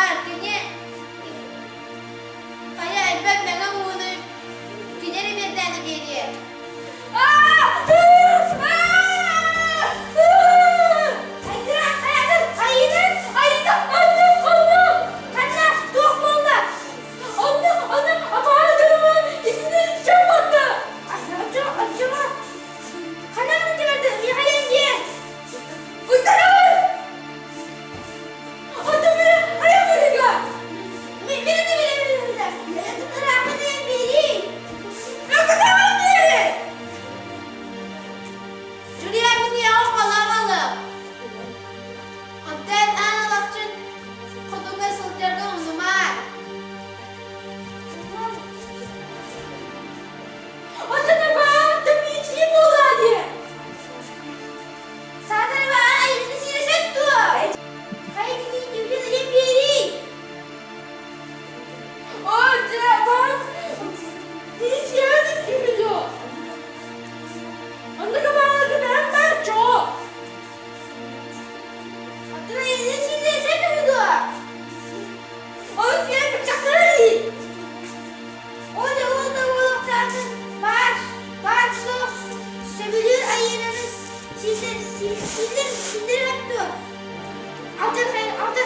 Умнумаар, кини хайа элбэх мэҥэ ууну кини эрэ биэрдээнэ биэриэ. Онтон аан алахчын хотуга сылдьарга умнумаар. Сөбүлүүр айыыларын синдер дуо? Алдьархайдаах да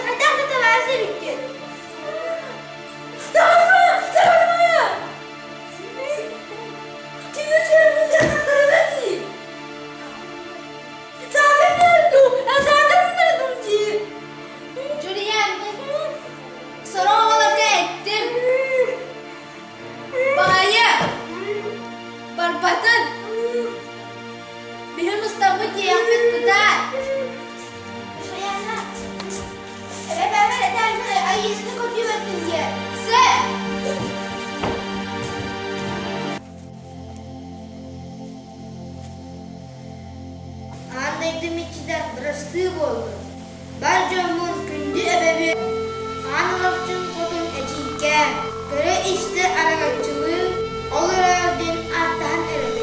табаарыс эбиккин. Дьулуйан, сорох оҕолорго эттим. Баайа, барбатын. Биһи мустаммыт тиэхпит кытаат. Аан дойдум иччитэ бырастыы буоллун. Бар дьоммун күндү эбэбин, аан алахчын хотун эчийкээн, көрө-истэ араҥаччылыы, ол эрээр диэн ааттаһан эрэбин.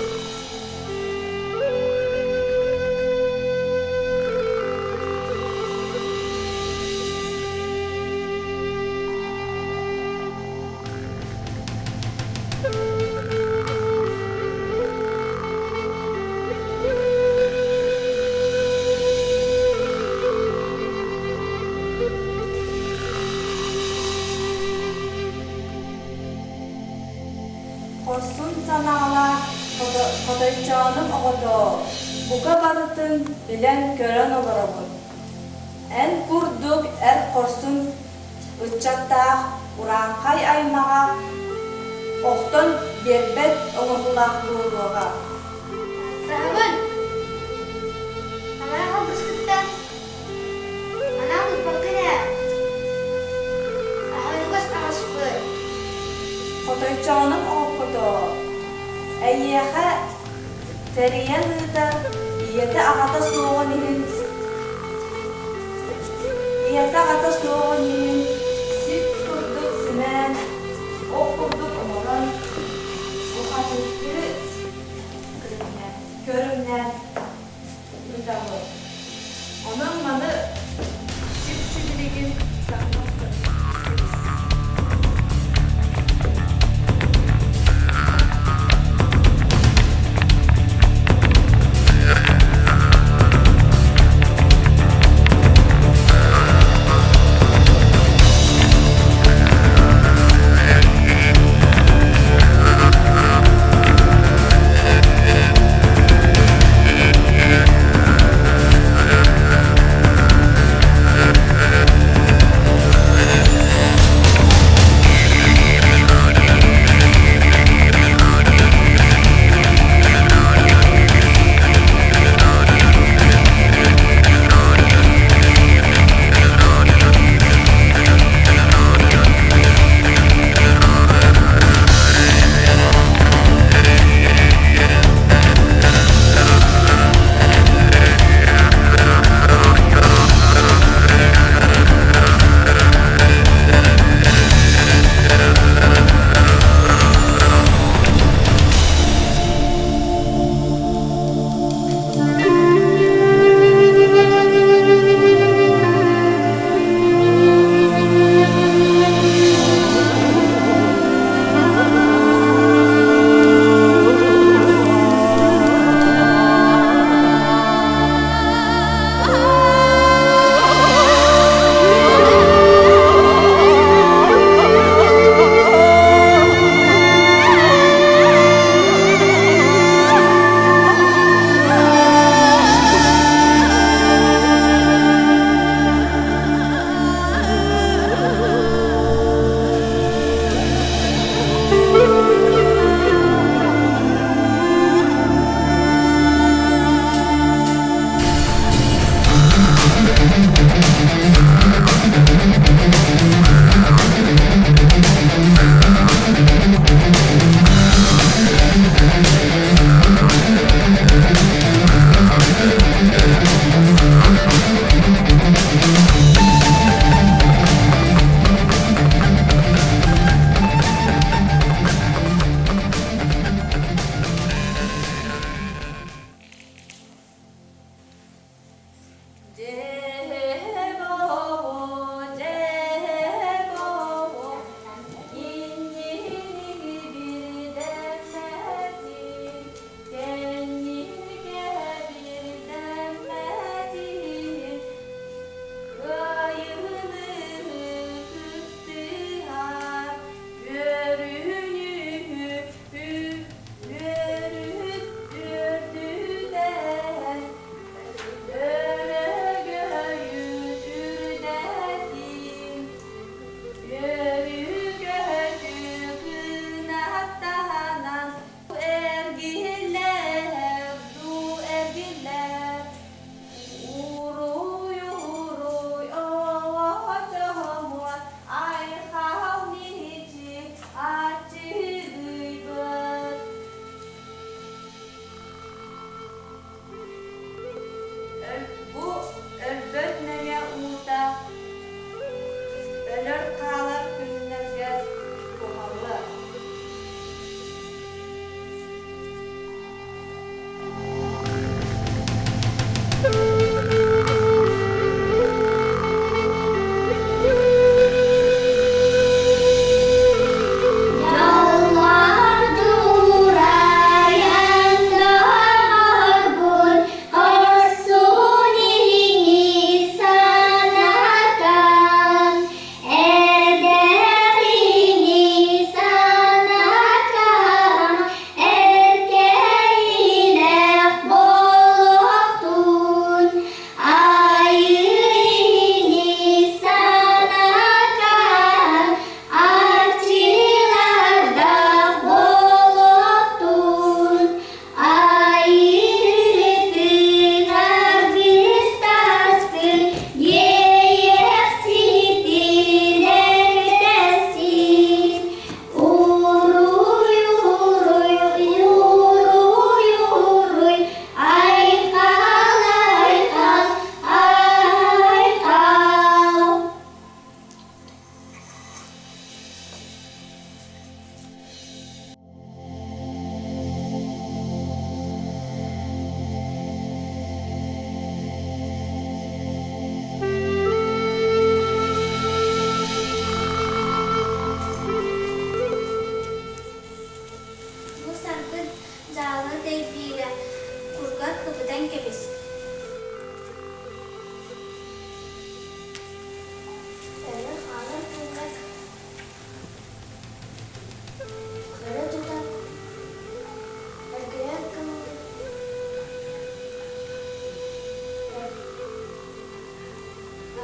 Хорсун санаалаах хотойчоонум оҕотоо, бука барытын билэн-көрөн олоробун. Эн курдук эр хорсун ыччаттаах урааҥхай аймаҕа охтон биэрбэт оҥоһуулаах буолуоҕа. Таһабын! Анаах алгыскыттан анаан ылбаккын ээ. Аһыныгас таҥаспыт. Хотойчоонум оҥоппотоо, эйиэхэ тэрийэн ыытар ийэтэ-аҕата суоҕун иһин ийэтэ-аҕата суоҕун иһин сип курдук симээн, ох курдук оҥорон, бухатыырдыы көрүҥнээн ыытабыт. Онон маны сип-сибилигин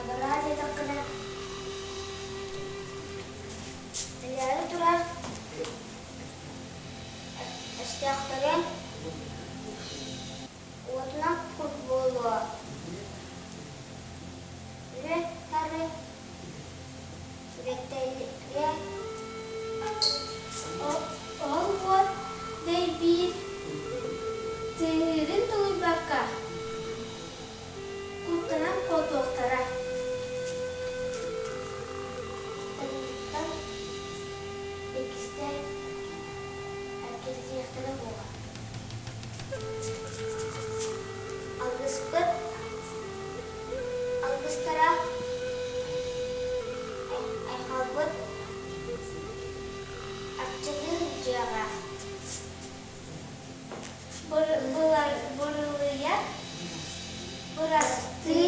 Абыраа диэтэххинэ, тэлээрэ турар өстөөхтөрүн уотунан кут буолуо, үрүө-тары үгэттэлиэ. Ол уот дэйбиир тыаһыырын тулуйбакка куттанан куотуохтара. Тымныыттан иккистээн эргиллиэхтэрэ буолуо. Алгыспыт алгыстара айхалбыт арчылыы сылдьыаҕа. Бырылыйа бырастыы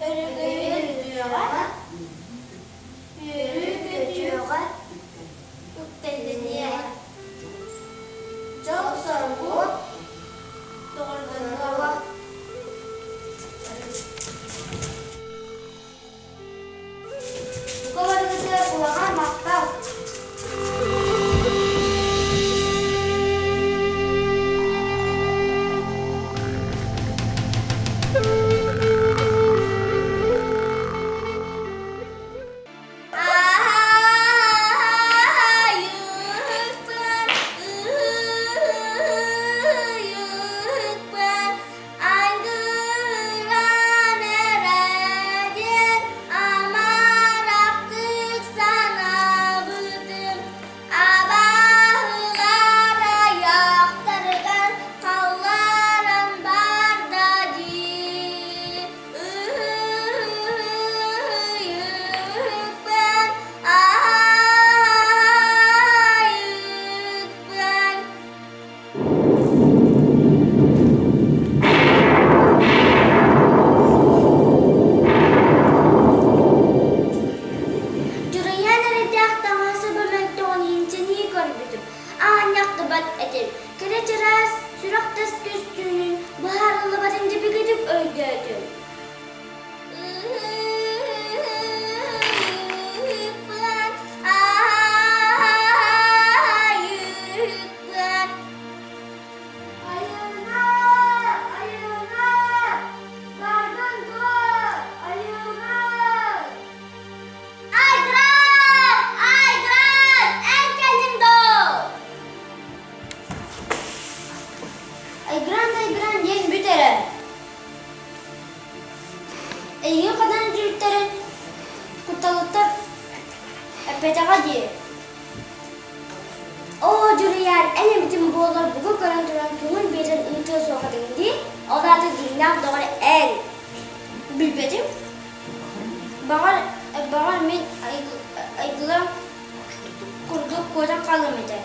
өрөгөйүөҕэ, үөрүү-көтүөҕэ үктэллэниэҕэ, дьол-соргу доҕордонуоҕа. Бука барыгытыгар улахан махтал! Айыыппын, Айгыран эрэ диэн амарахтык санаабытым, абааһылар айахтарыгар халларан барда дии. Ыйыппын, айыппын. Дьуруйан эрэйдээх таҥас мөлтөҕүн иһин көрбүтүм, аанньахтыбат этим. Кэрэ чараас, сүрэх тас көстүүнүн быһаарыллыбатын дьэбигэтик өйдөөтүм. Ыйыппын, айыппын. Айыына! Айыына! Баргын дуо? Айыына! Айгыран! Айгыран! Эн кэллиҥ доо! Айгыран да айгыран диэн бүт эрэ. Эйигин ханан дьүрүттэрин кутталыттан эппэтэҕэ дии. Оо, Дьуруйаан, эн эбитим буоллар бугу көрөн туран көҥүл биэрэн ыытыа суох этиҥ дии. Ол аата дьиҥнээх доҕор эн. Билбэтим. Баҕар, баҕар мин айгылам курдук куотан хаалыам этэ.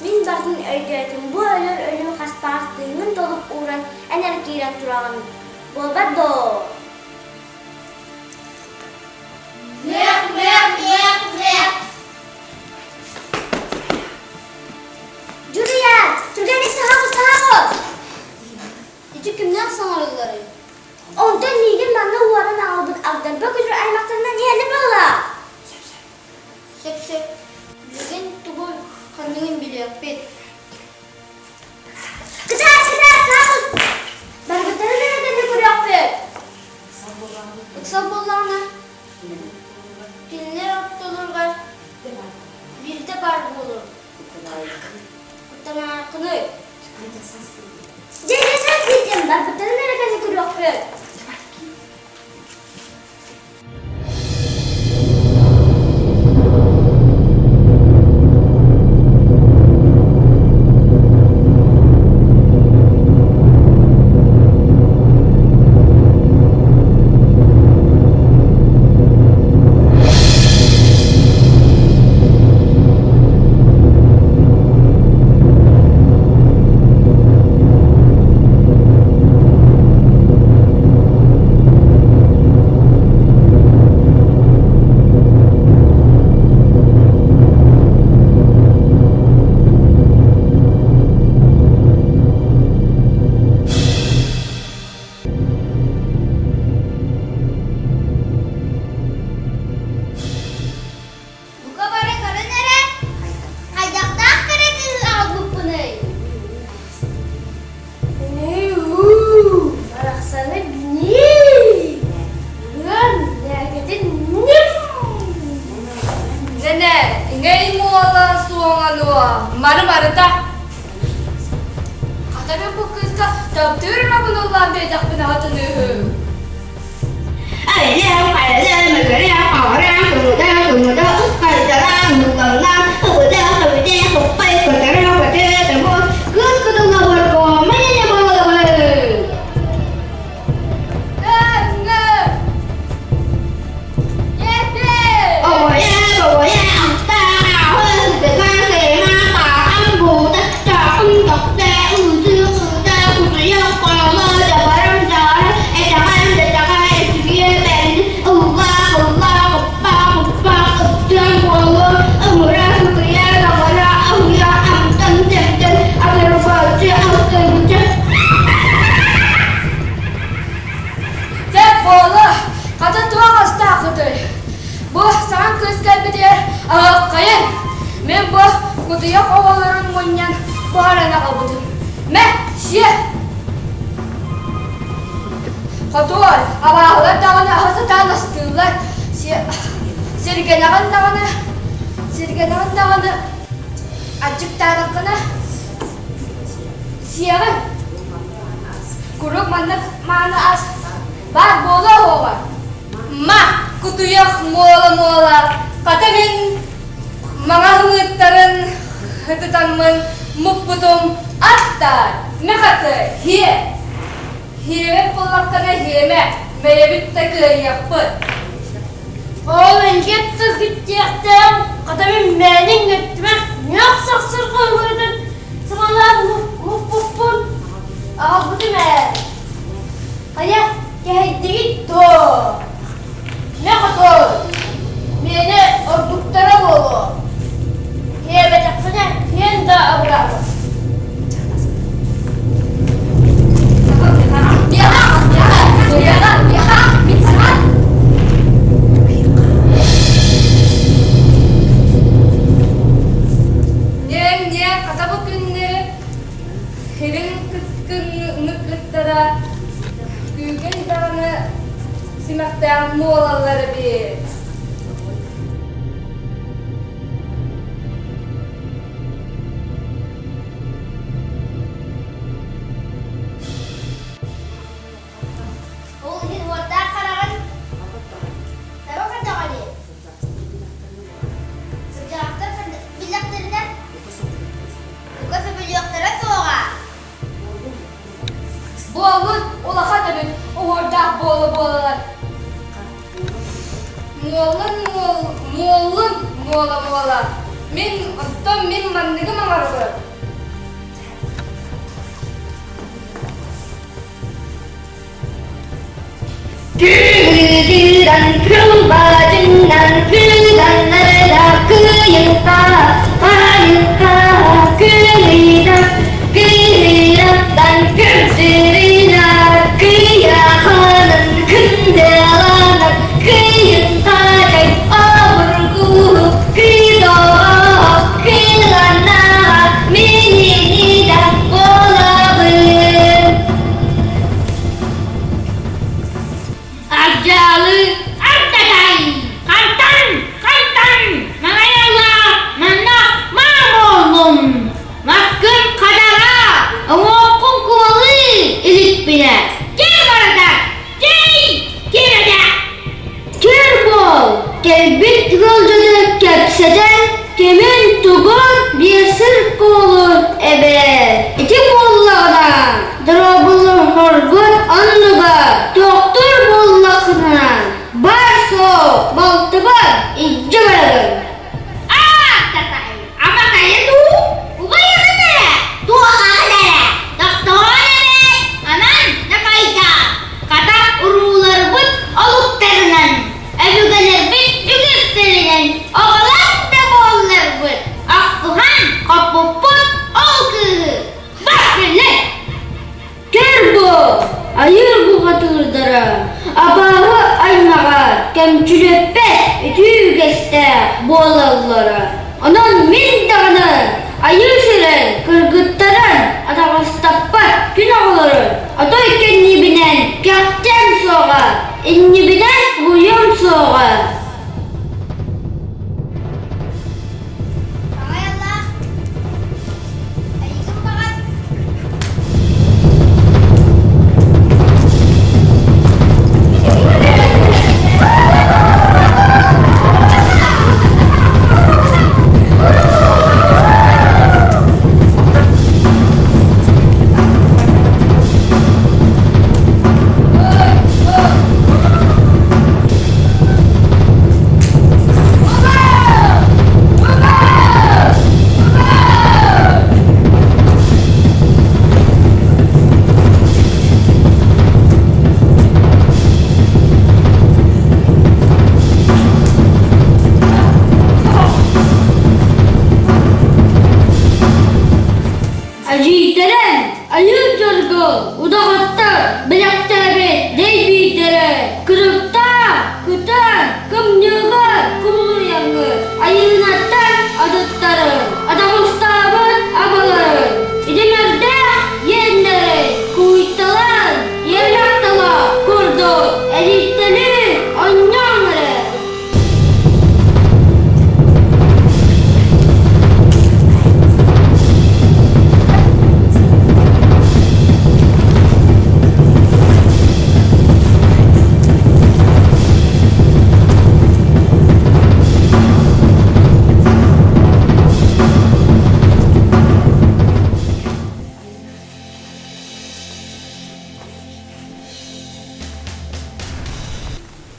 Мин барытын өйдөөтүм, бу өлөр өлүү хаспаҕар тыыҥҥын толук ууран эн эрэ киирэн тураҕын. Буолбат доо? Мэх, мэх, мэх, мэх. Дьуруйаан, түргэнник саһаҕы саһаҕы! Ити кимнээх саҥаралларый? Онтон миигин манна уоран аҕалбыт Агдарба күтүр аймахтарынан иһэллэр буолла. Сөп-сөп. Билигин тугун, ханныгын билиэхпит. Кытаат, кытаат, саһаҕы! Барбыттарын эрэ кэннэ көрүөхпүт. Ыксал буоллаҕына, кинилэр ортолоругар биирдэ баар буолуо. Куттанаакыный? Дьэ, дьэ, саҥ диэтим, барбыттарын эрэ кэннэ көрүөхпүт. астаан биэрдэхпинэ хатыныыһы. Дьэ, буола, хата туох астааххытый? Бу саҥа кыыс кэлбитигэр аһыаххайын. Мин бу кутуйах оҕолорун мунньан буһаран аҕалбытым. Мэ, сиэ! Хотуой, абааһылар даҕаны аһа сатаан астыыллар. Сиргэнэҕин даҕаны, сиргэнэҕин даҕаны аччыктаатаххына сиэҕиҥ. Куруук маннык мааны ас баар буолуо уоҕа. Ма, кутуйах муола-муола, хата мин маҥан ыҥыыттарын ытытаммын муппутум аттаар, мэхаты, хиэ. Хиэбэт буоллаххына хиэмэ, бэйэбит да кыайыахпыт. Ол эйиэт тылгыттиэхтээх, хата мин мээнэ иҥнэттимэх, ньөх сахсырҕа ыҥырытын сымалаан муппуппун аҕалбытым ээ. Хайа, кэһэйдигит дуо? Мэ хотуой, миэнэ ордуктара буолуо. Диэбэтэххинэ, киэн да абыраабыт. Ньээ-ньээ, хата бу күннэри Илин кыттара күүгэн даҕаны симэхтээх буолаллар эбит. Ол иһин уордаах хараҕын таба көрдөҕө Сыдьаахтар биллэхтэринэ, туга сөбүлүөхтэрэ суоҕа. Буолбут улахан эбит уһуурдаах буола-буолалар. Муоллун муол, муоллун муола-муола. Мин оттон мин манныгым оҥорбут. Күүһүрэн кылбаадьынан кыыланнарда кыйыта, хайыта, кыйыта, кыйыттан күрдүрүнэ, кыйаханын күндэланан, кыйынтагай обургу, кыйдоо, кыйлана, мининида буолабын. Ардьаалы ардатай! Хантан, хантан, маҥайалла, манна маа буоллум! Маккын хатара, уҥуоххун куолыы иликпинэ, ким барыта, чэй, ким этэ? Көр буол, кэлбит ыалдьыты кэпсэтэн, кимин-тугун биэрсэр куолу эбээт. Ити буоллаҕына, дорооболоһоргут оннугар тохтуур буоллаххына, бар-суох балтыбар илдьэ барабын. Ааттатай, амакайа дуу, убайыгын эрэ, туохаҕын эрэ, тохтоон эбээт, анан накайдаа, хата урууларбыт олуктарынан, өбүгэлэрбит үгүстэринэн оҕолор да буолларбыт, охсуһан хоппуппут ол кыыһы бас билэр. Көр бу, айыыр бухатыырдара, абааһы аймаҕа кэмчилэппэт үтүө үгэстээх буолаллара. Онон мин даҕаны айыы сирин кыргыттарын атаҕастаппат күн оҕолорун отой кэннибинэн кэхтиэм суоҕа, иннибинэн уһуйуом суоҕа. Аҕай Аллаах, эйигин баҕас. Оҕустар бэлэхтээбит дэйбиирдэрэ кырыктаах, кытаан, кымньыыга кубулуйаҥҥыт, айыынаттан атыттарын, атаҕастаабыт абаларын, идэмэрдээх иэннэрин кууйталаан, иэмэх тала курдук элииттэлии онньооҥ эрэ.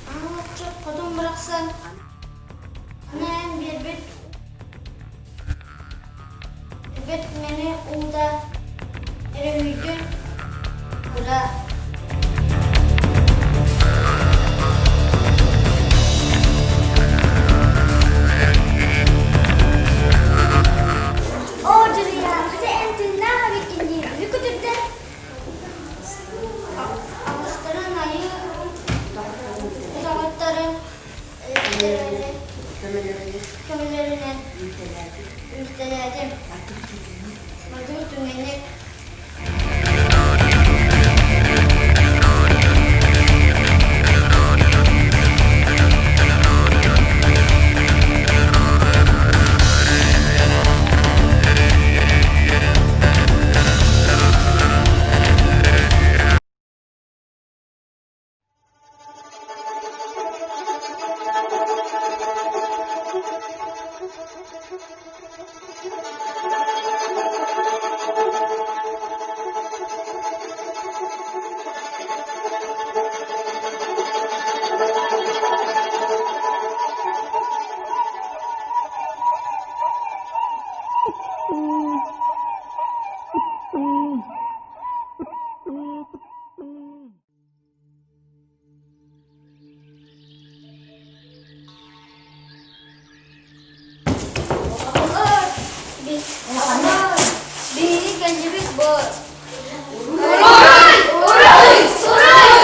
Аҥылыччы хотун барахсан анаан биэрбит үбүт мэҥэ уута өрүһүйдүн кыра. Оо, Дьулуйаан, хата эн тыыннаах эбиккин дии, үһү көтүрдэ. Аҕыстарын айыы көтөҕөттөрүн көмөлөрүнэн үүртэлээтим. Модун түгэник Биһиги кэллибит буо. Уруй! Уруй! Уруй!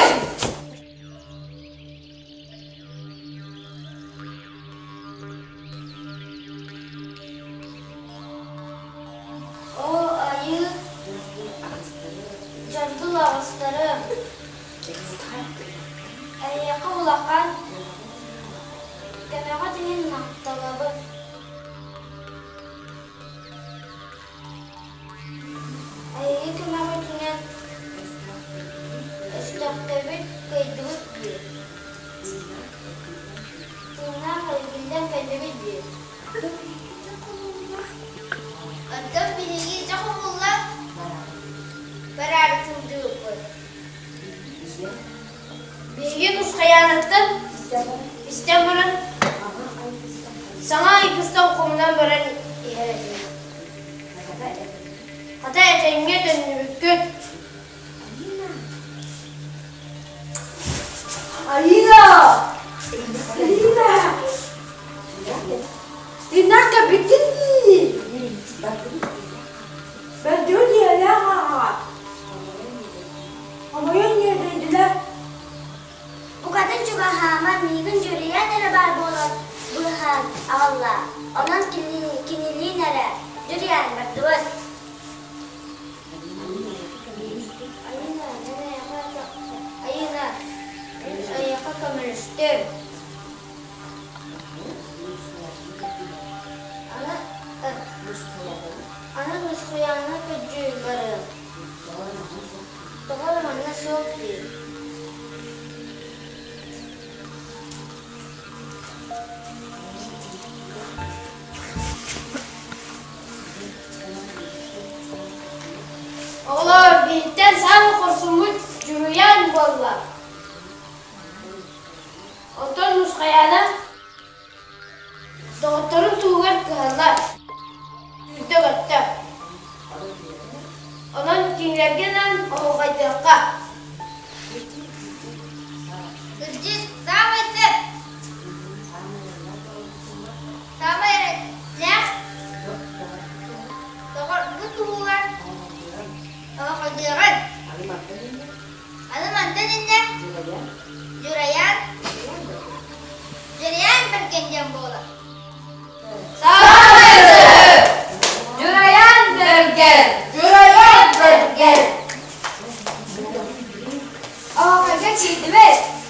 Оо, айыы, дьаргыл аҕыстары, эйиэхэ улахан көмөҕүт иһин махтанабын. Эһиги көмөҕүтүнэн өстөөхтөрбүт кыайдыбыт дии. Тыыннаах эргиллэн кэллибит дии. Оттон биһиги дьэ хомуллан бараары сылдьыбыппыт. Биһиги Нусхайааныттан истэн баран, саҥа айгыстан хомунан баран иһэр этибит. Хата этэҥҥэ төннүбүккүт. Алина! Алина! Тыыннаах кэлбиккин дии! Бэрдигэ дьиэлээх ааҕа. Хомойон үөрдүлэр. Букатын чугаһаама, миигин дьүрүйэн эрэ баар буолан быыһаан аҕалла. Онон кинилиин эрэ дьүрүйэн бардыбыт. Айыына, Айыына, эйиэхэ көмөлөстүм. Аны, аны Нусхуйааҥҥа көрдүү барыам. Тоҕо эрэ манна суох дии. Оҕолоор, биһиттэн саамай хорсуммут Дьуруйаан буолла. Оттон Нусхайаана доҕотторун туһугар кыһаллар, сүүрдэ-көттө. Онон кинилэргэ анаан оһуохайдыахха. Кырдьык, саамай сөп. Саамай эрэллээх доҕорбут туһугар оһуохайдыаҕын. Аны мантан иннэ Дьурайаан Дьурайаан Бэргэн диэн буолар. Саамай сөп! Дьурайаан Бэргэн! Дьурайаан Бэргэн! Оһуохайга киирдибит.